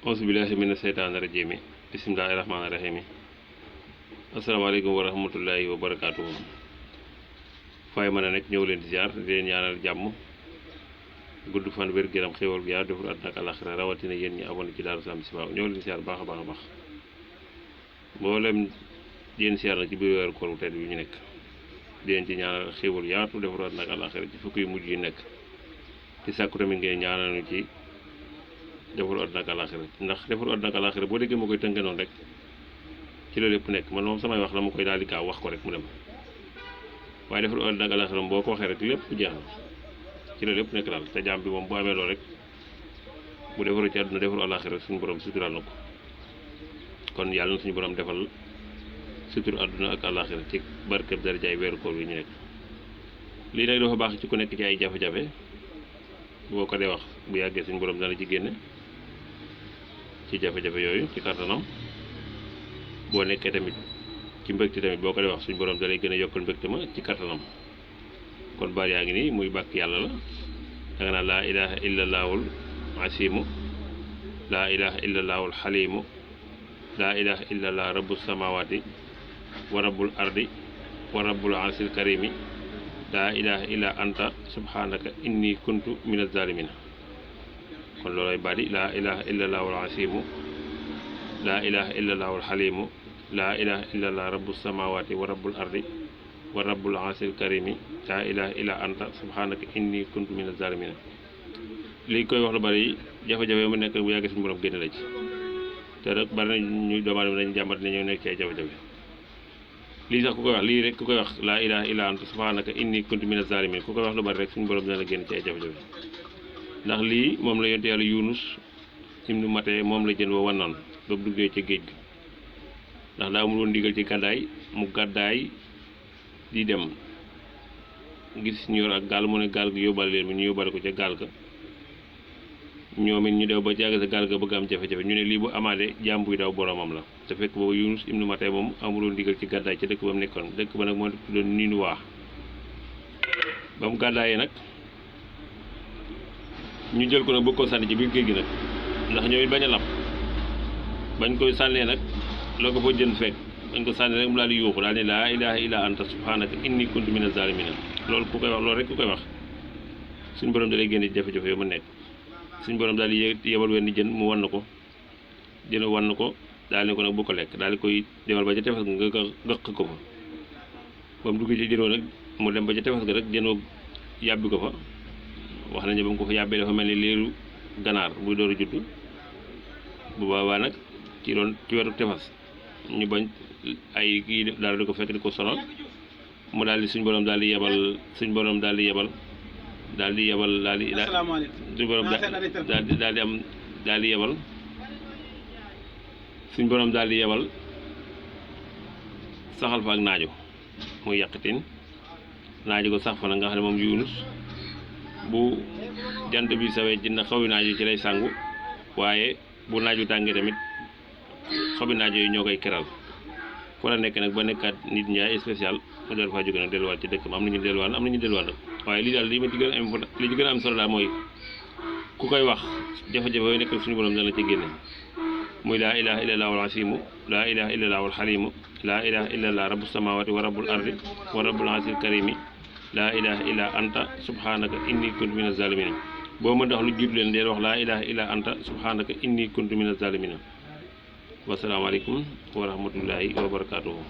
auzubillahi mina seytaani rajiim bismillahi rahmaani rahiim asalaamaaleykum wa rahmatullahi wa barakaatuhu. fay mën a nekk ñëw leen di ziar di leen ñaanal jàmm gudd fan wér gu yaram xéwal gu yaa deful àdduna ak àllaxira rawatina yéen ñi abonné ci Daaru Salaam Chifaou ñëw leen di ziar baax a baax a baax mboolem yéen ziar nag ci biir weeru koor bu tedd bi ñu nekk di leen ci ñaanal xéwal yaatu deful àdduna ak àllaxira ci fukki yu mujj yi nekk ci sàkku tamit ngeen ñaanal ñu ci deful àdduna ak àllaxira ndax deful àdduna ak àllaxira boo déggee ma koy tënke noonu rek ci loolu lépp nekk man moom samay wax la ma koy daal di gaaw wax ko rek mu dem waaye deful àdduna ak àllaxira boo ko waxee rek lépp jeex na ci loolu lépp nekk daal te jaam bi moom bu amee loolu rek bu defaru ci àdduna deful àllaxira suñu borom suturaal na ko kon yàlla na suñu borom defal sutur àdduna ak àllaxira ci barkeb darajaay weeru koor yi ñu nekk. lii nag dafa baax ci ku nekk ci ay jafe-jafe boo ko dee wax bu yàggee suñu borom dana ci génne ci jafe-jafe yooyu ci kàttanam boo nekkee tamit ci mbégte tamit boo ko dee wax suñu borom da lay gën a yokkal mbégte ma ci kàttanam. kon baat yaa ngi nii muy bàkk yàlla la danga naan laa ilaha illallahul asimu laa ilaha illallahul xalimu laa ilaha illallah rabbus samawati wa rabbul ardi wa rabbul arsil karimi laa ilaha illa anta subhanaka inni kuntu minaz zalimina. kon looloy baat yi laa ilaha illallahul asimu laa ilaha illallahul xalimu laa ilaha illallah rabbus samawati wa rabbul ardi wa rabbul arsil karimi laa ilaha illa anta subhanaka inni kuntu minaz zalimina. li koy wax lu bari jafe-jafe mu nekk bu yàggee suñu borom génne la ci te rek bari na ñu doomu aadama dañu jàmbat ne ñoo nekk ci ay jafe-jafe lii sax ku koy wax lii rek ku koy wax laa ilaha illa anta subhanaka inni kuntu minaz zalimin ku koy wax lu bari rek suñu borom dina la génn ci ay jafe-jafe ndax lii moom la yonte yàlla Yunus ibnu Matee moom la jën wa wannoon ba mu duggee ci géej gi ndax daa amul woon ndigal ci gàddaay mu gàddaay di dem gis ñu yor ak gaal mu ne gaal gi yóbbale leen mi ñu yóbbale ko ca gaal ga ñoom it ñu dew ba jàgg sa gaal ga bëgg am jafe-jafe ñu ne lii bu amaale jaam buy daw boromam la te fekk boobu Yunus ibnu Matee moom amuloon ndigal ci gàddaay ca dëkk ba mu nekkoon dëkk ba nag moo tuddoon Ninuwaa ba mu gàddaayee nag ñu jël ko nag bëgg koo sànni ci biir géej gi nag ndax ñoom it bañ a lab bañ koy sànnee nag loo ko fa jën fekk bañ ko sànni rek mu daal di yuuxu daal ne laa ilaha illa anta subhanaka inni kuntu minaz zalimina. loolu ku koy wax loolu rek ku koy wax suñu borom da lay génne jafe-jafe yoo ma nekk suñu borom daal di yebal wenn jën mu wan na ko jën wan na ko daal ne ko nag bu ko lekk daal di koy demal ba ca tefes ga nga gëq ko fa ba mu duggee ci jënoo nag mu dem ba ca tefes ga rek jënoo yàbbi ko fa wax nañu ba mu ko fa yàbbee dafa mel ni liiru ganaar buy door a juddu bu boobaa nag ci wetu tefes ñu bañ ay kii daal di ko fekk di ko sonal mu daal di suñu borom daal di yebal suñu borom daal di yebal daal di yebal daal di suñu borom daal di am daal di yebal suñu borom daal di yebal saxal fa ak naajo muy yàqitin naajo ko sax fa nag nga xam ne moom Yunus bu jant bi sawee ci na xawi naajo ci lay sangu waaye bu naaju tàngee tamit xobi naajo yi ñoo koy keral fa la nekk nag ba nekkaat nit ñaay spécial ma doon faa jóge nag delluwaat ci dëkk am na ñu delluwaat nag waaye lii daal li ma ci gën a am li ci gën a am solo daal mooy ku koy wax jafe-jafe yooyu nekk suñu borom dana la ci génne muy laa ilaha illallah wal asimu laa ilaha illallah wal xalimu laa ilaha illallah rabbus samawati wa rabbul ardi wa rabbul arsil karimi laa ilaha illa anta subhanaka inni kuntu minaz zalimina. boo mën tax lu jiitu leen deel wax laa ilaha illa anta subhanaka inni kuntu minaz zalimina. wasalaamaaleykum wa rahmatullahi wa barakaatuhu.